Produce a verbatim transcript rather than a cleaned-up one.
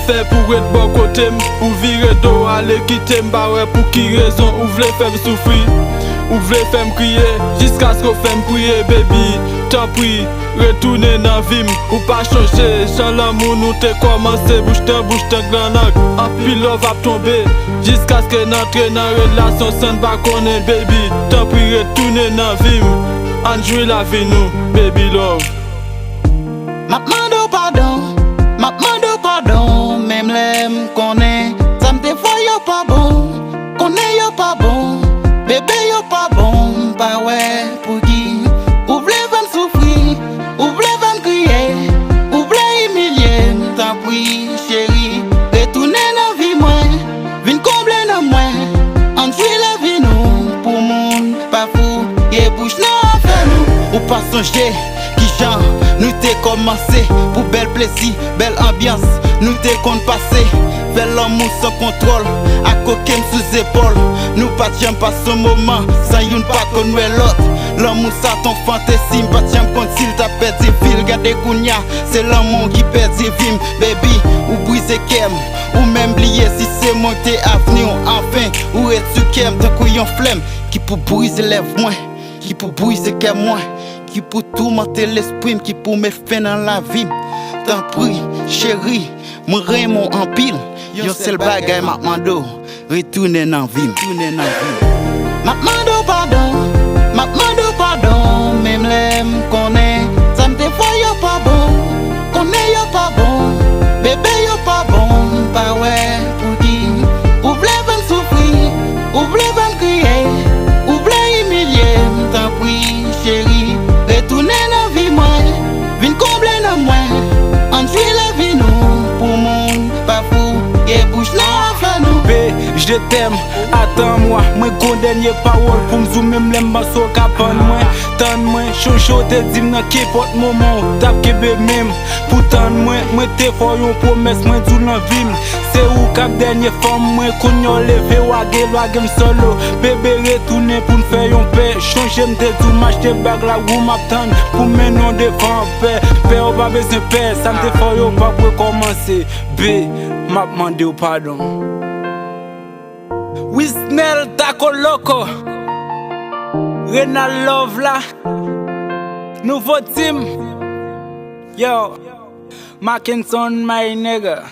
Fè pou ret bò kote m, ou vire do w ale kite m, pa wè pou ki rezon ou vle fè m soufri. Ou vle fè m kriye, jiskaske w fè m priye, baby. Tanpri, retounen nan vi m. Ou pa chonje jan lanmou nou te kòmanse, bouch nan bouch, lang nan lang. Anpil love ap tonbe, jiskaske n antre nan relasyon san n pa konnen, baby. Tanpri, retounen nan vi m. Ann jwi lavi nou, baby love. M ap mande w padon, m ap mande w padon, menm lè m konnen sa m te fè yo pa bon, konnen yo pa bon, bebe yo pa bon, m pa wè pou ki ou vle fè m soufri, ou vle fè m kriye, ou vle imilye m, tanpri, cheri, retounen nan vi mwen, vin konble nan mwen, ann jwi lavi nou, pou moun pa fouye bouch nan afè nou. Ou pa sonje kijan nou te kòmanse, pou bèl plezi, bèl anbyans, nou te konn pase. Fè lanmou san kontwòl, ak kokenn sou zepòl. Nou pa t janm pase yon moman san youn pa konn wè lòt. Lanmou sa t on fantezi, m pa t janm konn si l t ap pèdi vi l. Gade kounya, se lanmou ki pèdi vi m. Baby, ou brize kè m, ou menm bliye si se mwen k te avni w. Anfen, ou ret sou kè m tankou yon flèm ki pou brize lèv mwen, ki pou brize kè mwen, ki pou toumante lespri m, ki pou met fen nan lavi m. Tanpri, cheri, mwen renmen w anpil. Yon sèl bagay m ap mande w, retounen nan vi m. Tounen nan vi m. M ap mande w padon, m ap mande w padon, menm lè m konnen sa m te fè yo pa bon, konnen yo pa bon, bebe yo pa bon, m pa wè pou ki ou vle fè m soufri, ou vle fè m kriye, ou vle imilye m, tanpri, cheri, retounen nan vi mwen, vin konble nan mwen, ann jwi lavi nou, pou moun pa fouye bouch nan afè nou. Be, je t'aime, attends-moi, mwen gon dènye pawòl pou m di w, menm lè m panse w ka pann mwen. Tann mwen, chonje w te di m nan kenpòt moman w t ap kenbe men m pou tann mwen. Mwen te fè w yon pwomès, mwen di w nan vi m se ou k ap dènye fanm mwen. Kounye a w leve, w age, lage m solo. Bebe, retounen pou n fè yon pè. Chonje m te di w m achte bag la, ou m ap tann pou m mennen w devan pè. Pè, ou pa bezwen pè, sa m te fè w yo p ap rekòmanse. Be, m ap mande w padon. Wisnel Taco Loco, Renal Love la, nouvo team. Yo, Mackenson, my nigga.